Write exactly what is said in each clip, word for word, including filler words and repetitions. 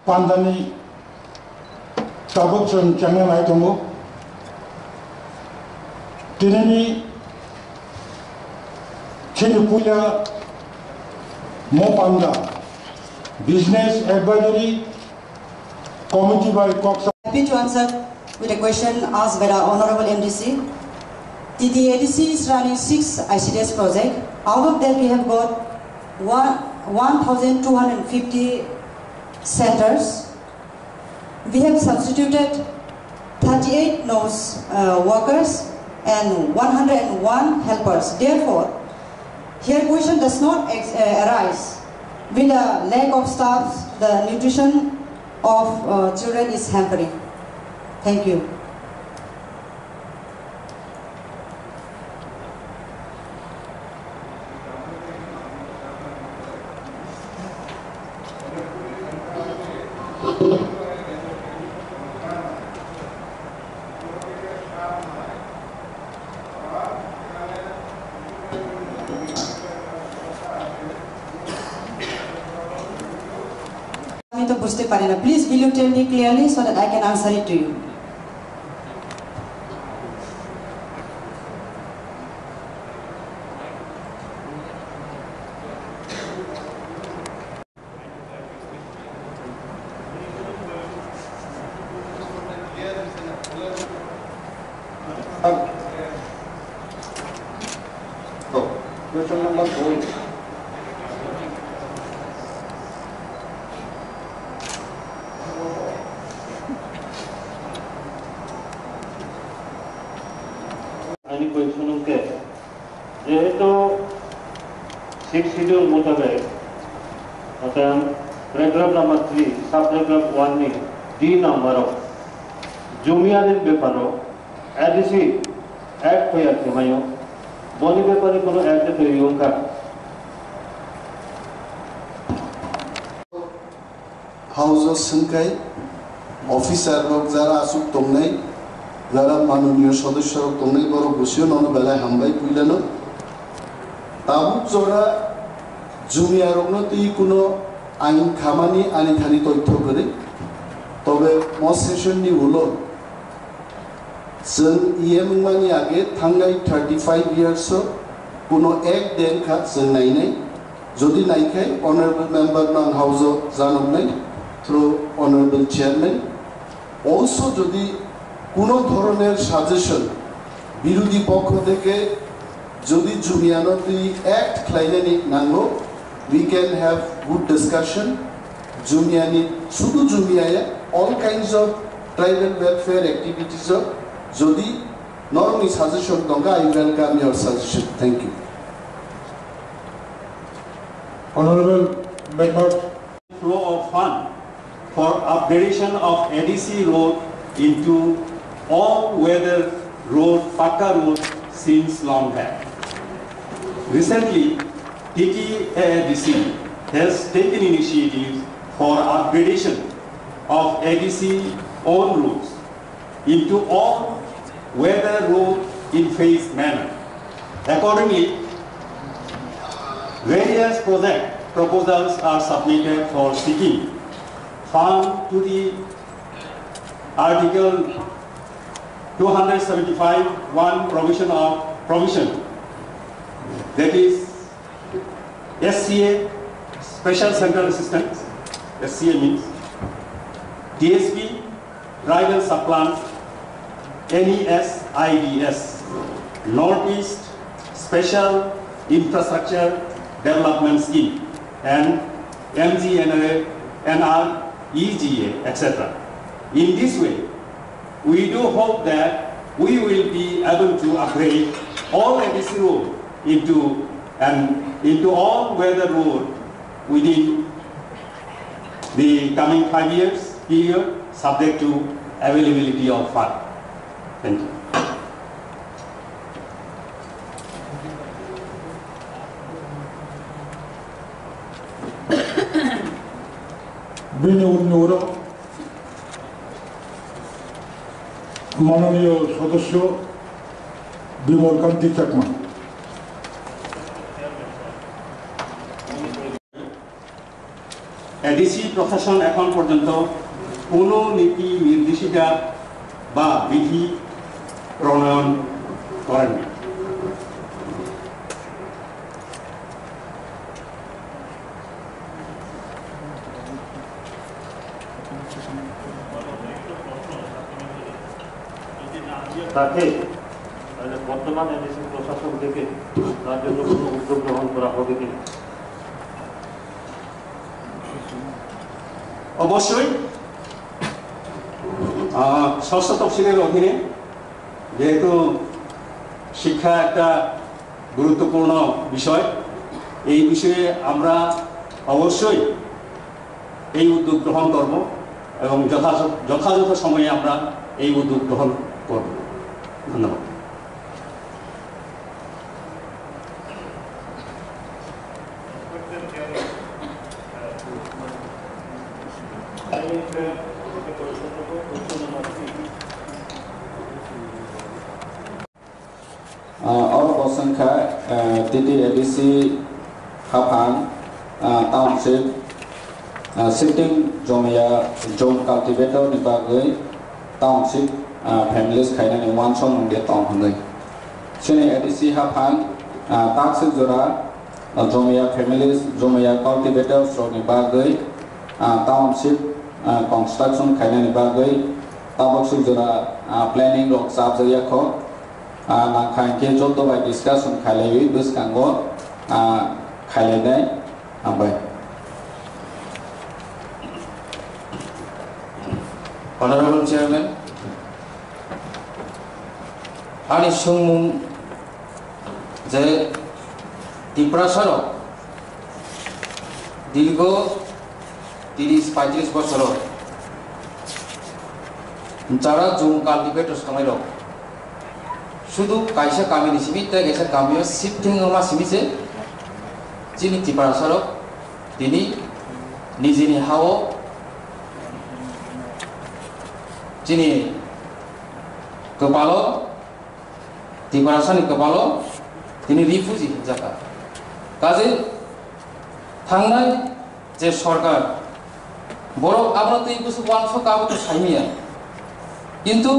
Pandani tabuk chwng chengna nai tongo. Tinini chini puila mo panda Business Advisory Committee by Koksa. Happy to answer with a question asked by the Honorable M D C. The A D C is running six I C D S project. Out of that, we have got one, one thousand two hundred fifty centers. We have substituted thirty-eight nurse, uh, workers and one hundred and one helpers. Therefore, here question does not ex-, uh, arise. With the lack of staffs, the nutrition of, uh, children is hampering. Thank you. আমি তো বুঝতে পারি না। Please, will you tell me clearly so that I can answer it to you? Question number four. Ani question hwnkhe, jehetu sixth schedule motabek, orthat paragraph number three, sub paragraph one ni D number o, jumiyani beparo A D C Act toyar khemaio, boni bepare kono act toyar wngkha. House o swngkhai, officer rok jara aswk tongnai, jara manoniyo sodosyo rok tongnai, borok bwsio nono belai hambai puilano. Tabuk jora jumiyarokno twi kuno ain khamani ani thani toitho kwrwi. Tobe mo session ni ulo chwng E M wngmani age thangnai thirty five years o kuno ek de wngkha chwng nainai. Jodi naikhai, honorable member no ang house o janoknai through honorable chairman. Also, jodi kuno dhoroner suggestion birodhi pokkho theke jodi jumiyano twi act khlainani nango, we can have good discussion. Jumiyani, sudu jumiya ya, all kinds of tribal welfare activities o jodi norokni suggestion tongkha, I welcome your suggestion. Thank you. Honorable member. Flow of fund for upgradation of A D C road into all-weather road, pakka road since long back. Recently, T T A A D C has taken initiatives for upgradation of A D C own roads into all-weather road in phased manner. Accordingly, various project proposals are submitted for seeking fund to the Article two hundred seventy-five one provision of provision, that is S C A, Special Central Assistance, S C A means T S P, Tribal Sub-Plan, N E S I D S, Northeast Special Infrastructure Development Scheme, and M G N R A, N R E G A, et cetera. In this way, we do hope that we will be able to upgrade all A D C road into an, into all-weather road within the coming five years period, subject to availability of fund. Thank you. Bini uni oro manoniyo sodosyo Bimal Kanti Chakma. DC প্রশাসন এখন পর্যন্ত কোনো নীতি নির্দেশিকা বা বিধি প্রণয়ন করেননি। থাকে, তাহলে বর্তমান এডিসি প্রশাসন থেকে তার জন্য কোনো উদ্যোগ গ্রহণ করা হবে কিনা? অবশ্যই, আহ, ষষ্ঠ তফসিলের অধীনে যেহেতু শিক্ষা একটা গুরুত্বপূর্ণ বিষয়, এই বিষয়ে আমরা অবশ্যই এই উদ্যোগ গ্রহণ করব এবং যথাযথ, যথাযথ সময়ে আমরা এই উদ্যোগ গ্রহণ করব। ধন্যবাদ। Ah, oro bo chwng kha, ah, T T A D C haphang, ah, township, ah, shifting jomia jom cultivator ni bagwi township, ah, families khainani uansukmung de tong hwnwi. Chini A D C haphang, ah, takswk jora, ah, jomia families, jomia cultivators rokni bagwi, ah, township, ah, construction khainani bagwi tabuk swk jora, ah, planning rok chapjak ya kho. Ah, nangkha hinkhe joto bai discussion khailaiwi bwskango, ah, khailainai. Hambai. Honorable Chairman, ani swngmung je Tiprasa rok dirgo tiris paitris bosoro jara jum cultivators tongnai rok, sudu kaisa kami ni simi tei kaisa kami o shifting wngma simi se chini Tiprasa rok tini nijini ha o chini kwpalo, Tiprasa ni kwpalo tini refugee hinjak kha. Kaje thangnai je sorkar, borok abono tei bwswk uansuk kha, abo to saimanya. Kintu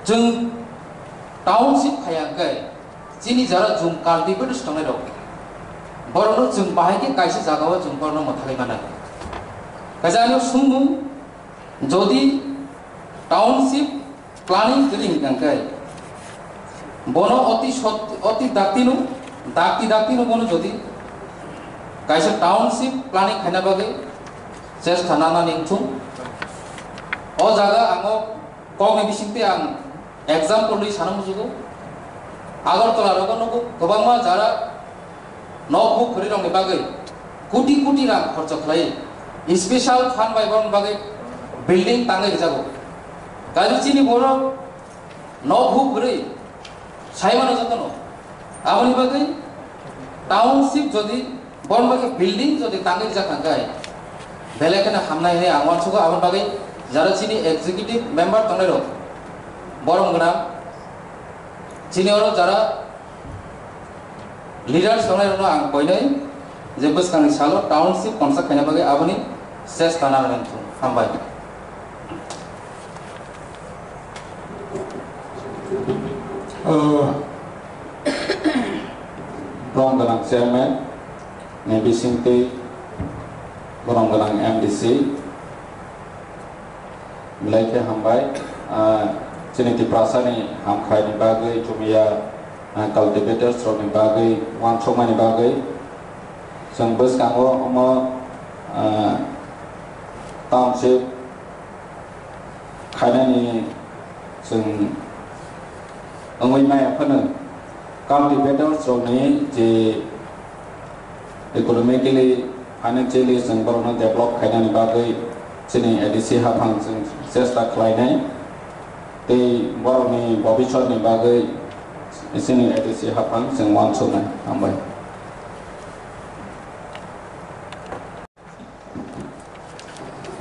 chwng township khaya hwnkhe chini jara jum cultivators tongnai rok, borokno chwng bahai khe kaisa jagao chwng borokno mwthagwi mannai. Kaisa ani swngmung, jodi township planning kwrwi hwnkha hwnkhe, bono oti sot-, oti daktino, dakti daktino bono jodi kaisa township planning khaina bagwi chesta nanani wngthung. O jaga ang o kokni bisingtwi ang example rwi sana muchugo. Agartala rogo nugo kwbangma jara nok huk kwrwi rokni bagwi koti koti rang khorcho khlai, special fund bai borokni bagwi building tangwi rwjago. Kaisa chini borok nok huk kwrwi sai mano jotono. Aboni bagwi township jodi borokni bagwi building jodi tangwi rijak kha khe belai kheno hamnai hinwi ang uansugo. Aboni bagwi jara chini executive member tongnai rok, borom gwnang, chini oro jara leaders tongnai rokno ang koinai je bwskangni salo township konsa khaina bagwi aboni chesta nanani wngthung. Hambai. O, borom gwnang chairman ni bisingtwi borom gwnang M D C. Belai khe hambai, ah, chini Tiprasani hamkhaini bagwi, chumia, ah, cultivators rokni bagwi, uansukmani bagwi. Chwng bwskango omo, ah, township khainani chwng wngwi maya phano cultivators rokni je economically, financially chwng borokno develop khainani bagwi chini A D C haphang chwng chesta khlainai tei borokni bobisotni bagwi chini A D C haphang chwng uansuknai. Hambai.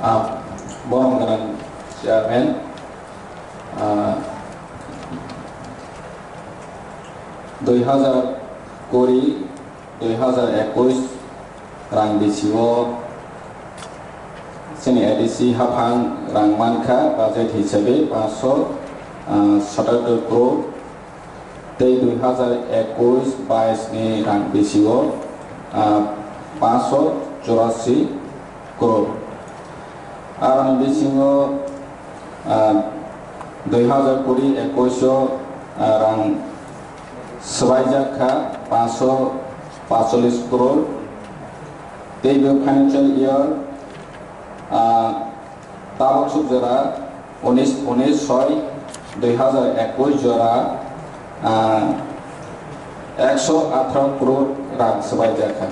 Ah, borom gwnang chairman, ah, dui hazar kuri, dui hazar ekush Rang bisio chini A D C haphang rang mankha budget hisabe paanso, ah, satattor crore, tei dui hazar ekush bais ni rang bisio, ah, paanso churasi crore. Aroni bisingo, ah, dui hazar kuri ekush o, ah, rang swbaijak kha paanso paancholish crore. Tei bo financial year, ah, tabok suk jora unis, unis soi dui hazar ekush jora, ah, ekso atharo crore rang swbaijak kha.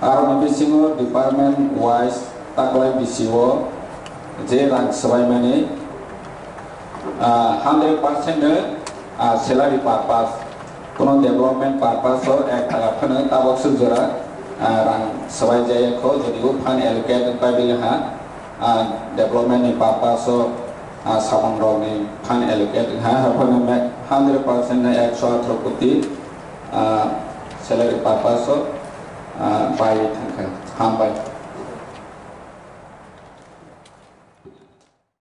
Aroni bisingo department wise taklai bisio je rang swbaimani, ah, hundred percent no, ah, salary purpose, kono development purpose o ek taka phano tabok suk jora, ah, rang swbai jaya kho, jodi o fund allocate wngpai bili ha, ah, development ni purpose o, ah, samung rok ni fund allocate wngha, haphano mek hundred percent no ekso atharo koti, ah, salary purpose o, ah, bai thangkha. Hambai.